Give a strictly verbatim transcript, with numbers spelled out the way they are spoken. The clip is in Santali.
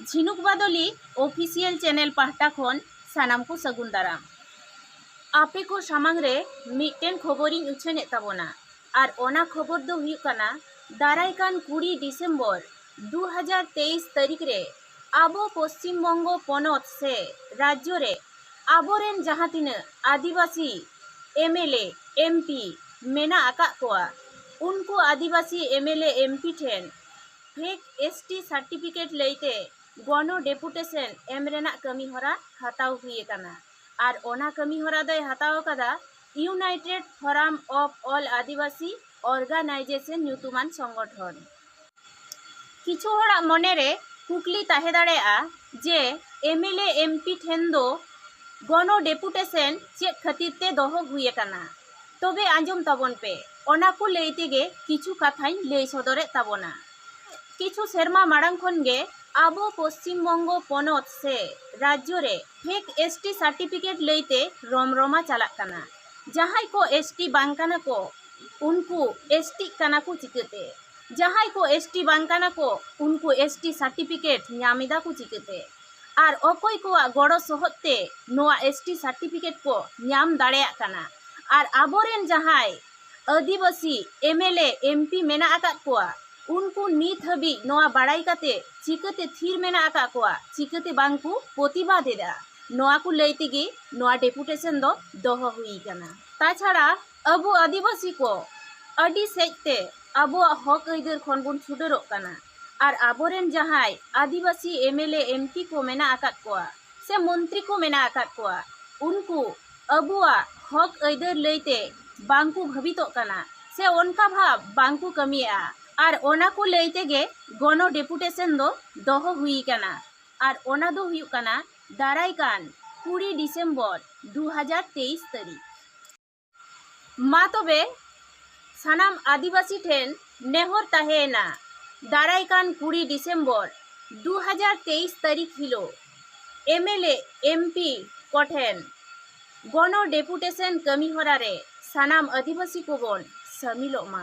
ᱡᱷᱤᱱᱩᱠ ᱵᱟᱫᱚᱞᱤ ᱚᱯᱷᱤᱥᱤᱭᱟᱞ ᱪᱮᱱᱮᱞ ᱯᱟᱦᱴᱟ ᱠᱷᱚᱱ ᱥᱟᱱᱟᱢ ᱠᱚ ᱥᱟᱹᱜᱩᱱ ᱫᱟᱨᱟᱢ᱾ ᱟᱯᱮ ᱠᱚ ᱥᱟᱢᱟᱝ ᱨᱮ ᱢᱤᱫᱴᱮᱱ ᱠᱷᱚᱵᱚᱨᱤᱧ ᱩᱪᱷᱟᱹᱱᱮᱫ ᱛᱟᱵᱚᱱᱟ, ᱟᱨ ᱚᱱᱟ ᱠᱷᱚᱵᱚᱨ ᱫᱚ ᱦᱩᱭᱩᱜ ᱠᱟᱱᱟ, ᱫᱟᱨᱟᱭ ᱠᱟᱱ ᱠᱩᱲᱤ ᱰᱤᱥᱮᱢᱵᱚᱨ ᱫᱩ ᱦᱟᱡᱟᱨ ᱛᱮᱭᱤᱥ ᱛᱟᱹᱨᱤᱠᱷ ᱨᱮ ᱟᱵᱚ ᱯᱚᱥᱪᱤᱢ ᱵᱚᱝᱜᱚ ᱯᱚᱱᱚᱛ ᱥᱮ ᱨᱟᱡᱽᱡᱚ ᱨᱮ ᱟᱵᱚᱨᱮᱱ ᱡᱟᱦᱟᱸ ᱛᱤᱱᱟᱹᱜ ᱟᱹᱫᱤᱵᱟᱹᱥᱤ M L A, M P ᱢᱮᱱᱟᱜ ᱟᱠᱟᱫ ᱠᱚᱣᱟ, ᱩᱱᱠᱩ Adivasi M L A, M P then fake S T certificate ᱞᱟᱹᱭᱛᱮ ᱜᱚᱱᱚ ᱰᱮᱯᱩᱴᱮᱥᱚᱱ ᱮᱢ ᱨᱮᱱᱟᱜ ᱠᱟᱹᱢᱤ ᱦᱚᱨᱟ ᱦᱟᱛᱟᱣ ᱦᱩᱭ ᱟᱠᱟᱱᱟ᱾ ᱟᱨ ᱚᱱᱟ ᱠᱟᱹᱢᱤ ᱦᱚᱨᱟ ᱫᱚᱭ ᱦᱟᱛᱟᱣ ᱟᱠᱟᱫᱟ United forum of all Adivasi organisation ᱧᱩᱛᱩᱢᱟᱱ ᱥᱚᱝᱜᱚᱴᱷᱚᱱ᱾ ᱠᱤᱪᱷᱩ ᱦᱚᱲᱟᱜ ᱢᱚᱱᱮᱨᱮ ᱠᱩᱠᱞᱤ ᱛᱟᱦᱮᱸ ᱫᱟᱲᱮᱭᱟᱜᱼᱟ ᱡᱮ ᱮᱢ ᱮᱞ ᱮ, ᱮᱢ ᱯᱤ ᱴᱷᱮᱱ ᱫᱚ ᱜᱚᱱᱚ ᱰᱮᱯᱩᱴᱮᱥᱚᱱ ᱪᱮᱫ ᱠᱷᱟᱹᱛᱤᱨ ᱛᱮ ᱫᱚᱦᱚ ᱦᱩᱭ ᱟᱠᱟᱱᱟ? ᱛᱚᱵᱮ ᱟᱸᱡᱚᱢ ᱛᱟᱵᱚᱱ ᱯᱮ, ᱚᱱᱟ ᱠᱚ ᱞᱟᱹᱭ ᱛᱮᱜᱮ ᱠᱤᱪᱷᱩ ᱠᱟᱛᱷᱟᱧ ᱞᱟᱹᱭ ᱥᱚᱫᱚᱨᱮᱫ ᱛᱟᱵᱚᱱᱟ᱾ ᱠᱤᱪᱷᱩ ᱥᱮᱨᱢᱟ ᱢᱟᱲᱟᱝ ᱠᱷᱚᱱ ᱜᱮ ᱟᱵᱚ ᱯᱚᱥᱪᱤᱢ ᱵᱚᱝᱜᱚ ᱯᱚᱱᱚᱛ ᱥᱮ ᱨᱟᱡᱽᱡᱚ ᱨᱮ ᱯᱷᱮᱠ ᱮᱥ ᱴᱤ ᱥᱟᱨᱴᱤᱯᱷᱤᱠᱮᱴ ᱞᱟᱹᱭᱛᱮ ᱨᱚᱢᱨᱚᱢᱟ ᱪᱟᱞᱟᱜ ᱠᱟᱱᱟ᱾ ᱡᱟᱦᱟᱸᱭ ᱠᱚ ᱮᱥ ᱴᱤ ᱵᱟᱝ ᱠᱟᱱᱟ ᱠᱚ, ᱩᱱᱠᱩ ᱮᱥ ᱴᱤᱜ ᱠᱟᱱᱟ ᱠᱚ ᱪᱤᱠᱟᱹᱛᱮ? ᱡᱟᱦᱟᱸᱭ ᱠᱚ ᱮᱥ ᱴᱤ ᱵᱟᱝ ᱠᱟᱱᱟ ᱠᱚ, ᱩᱱᱠᱩ ᱮᱥ ᱴᱤ ᱥᱟᱨᱴᱤᱯᱷᱤᱠᱮᱴ ᱧᱟᱢ ᱮᱫᱟ ᱠᱚ ᱪᱤᱠᱟᱹᱛᱮ? ᱟᱨ ᱚᱠᱚᱭ ᱠᱚᱣᱟᱜ ᱜᱚᱲᱚ ᱥᱚᱦᱚᱫ ᱛᱮ ᱱᱚᱣᱟ ᱮᱥ ᱴᱤ ᱥᱟᱨᱴᱤᱯᱷᱤᱠᱮᱴ ᱠᱚ ᱧᱟᱢ ᱫᱟᱲᱮᱭᱟᱜ ᱠᱟᱱᱟ? ᱟᱨ ᱟᱵᱚᱨᱮᱱ ᱡᱟᱦᱟᱸᱭ ᱟᱹᱫᱤᱵᱟᱹᱥᱤ M L A, M P ᱢᱮᱱᱟᱜ ᱟᱠᱟᱫ ᱠᱚᱣᱟ, ᱩᱱᱠᱩ ᱱᱤᱛ ᱦᱟᱹᱵᱤᱡ ᱱᱚᱣᱟ ᱵᱟᱲᱟᱭ ᱠᱟᱛᱮ ᱪᱤᱠᱟᱹᱛᱮ ᱛᱷᱤᱨ ᱢᱮᱱᱟᱜ ᱟᱠᱟᱫ ᱠᱚᱣᱟ, ᱪᱤᱠᱟᱹᱛᱮ ᱵᱟᱝ ᱠᱚ ᱯᱨᱚᱛᱤᱵᱟᱫ ᱮᱫᱟ? ᱱᱚᱣᱟ ᱠᱚ ᱞᱟᱹᱭ ᱛᱮᱜᱮ ᱱᱚᱣᱟ ᱰᱮᱯᱩᱴᱮᱥᱚᱱ ᱫᱚ ᱫᱚᱦᱚ ᱦᱩᱭ ᱟᱠᱟᱱᱟ᱾ ᱛᱟᱪᱷᱟᱲᱟ ᱟᱵᱚ ᱟᱹᱫᱤᱵᱟᱹᱥᱤ ᱠᱚ ᱟᱹᱰᱤ ᱥᱮᱫ ᱛᱮ ᱟᱵᱚᱣᱟᱜ ᱦᱚᱠ ᱟᱹᱭᱫᱟᱹᱨ ᱠᱷᱚᱱ ᱵᱚᱱ ᱪᱷᱩᱰᱟᱹᱨᱚᱜ ᱠᱟᱱᱟ᱾ ᱟᱨ ᱟᱵᱚᱨᱮᱱ ᱡᱟᱦᱟᱸᱭ ᱟᱹᱫᱤᱵᱟᱹᱥᱤ M L A, M P ᱠᱚ ᱢᱮᱱᱟᱜ ᱟᱠᱟᱫ ᱠᱚᱣᱟ ᱥᱮ ᱢᱚᱱᱛᱨᱤ ᱠᱚ ᱢᱮᱱᱟᱜ ᱟᱠᱟᱫ ᱠᱚᱣᱟ, ᱩᱱᱠᱩ ᱟᱵᱚᱣᱟᱜ ᱦᱚᱠ ᱟᱹᱭᱫᱟᱹᱨ ᱞᱟᱹᱭᱛᱮ ᱵᱟᱝᱠᱚ ᱵᱷᱟᱹᱵᱤᱛᱚᱜ ᱠᱟᱱᱟ ᱥᱮ ᱚᱱᱠᱟ ᱵᱷᱟᱵᱽ ᱵᱟᱝᱠᱚ ᱠᱟᱹᱢᱤᱭᱮᱫᱼᱟ᱾ ᱟᱨ ᱚᱱᱟ ᱠᱚ ᱞᱟᱹᱭ ᱛᱮᱜᱮ ᱜᱚᱱᱚ ᱰᱮᱯᱩᱴᱮᱥᱚᱱ ᱫᱚ ᱫᱚᱦᱚ ᱦᱩᱭ ᱟᱠᱟᱱᱟ᱾ ᱟᱨ ᱚᱱᱟ ᱫᱚ ᱦᱩᱭᱩᱜ ᱠᱟᱱᱟ ᱫᱟᱨᱟᱭ ᱠᱟᱱ ᱠᱩᱲᱤ ᱰᱤᱥᱮᱢᱵᱚᱨ ᱫᱩ ᱦᱟᱡᱟᱨ ᱛᱮᱭᱤᱥ ᱛᱟᱹᱨᱤᱠᱷ᱾ ᱢᱟ ᱛᱚᱵᱮ ᱥᱟᱱᱟᱢ ᱟᱹᱫᱤᱵᱟᱹᱥᱤ ᱴᱷᱮᱱ ᱱᱮᱦᱚᱨ ᱛᱟᱦᱮᱸᱭᱮᱱᱟ, ᱫᱟᱨᱟᱭ ᱠᱟᱱ ᱠᱩᱲᱤ ᱰᱤᱥᱮᱢᱵᱚᱨ ᱫᱩ ᱦᱟᱡᱟᱨ ᱛᱮᱭᱤᱥ ᱛᱟᱹᱨᱤᱠᱷ ᱦᱤᱞᱳᱜ ᱮᱢ ᱮᱞ ᱮ, ᱮᱢ ᱯᱤ ᱠᱚᱴᱷᱮᱱ ᱜᱚᱱᱚ ᱰᱮᱯᱩᱴᱮᱥᱚᱱ ᱠᱟᱹᱢᱤ ᱦᱚᱨᱟ ᱨᱮ ᱥᱟᱱᱟᱢ ᱟᱹᱫᱤᱵᱟᱹᱥᱤ ᱠᱚᱵᱚᱱ ᱥᱟᱹᱢᱤᱞᱚᱜ ᱢᱟ᱾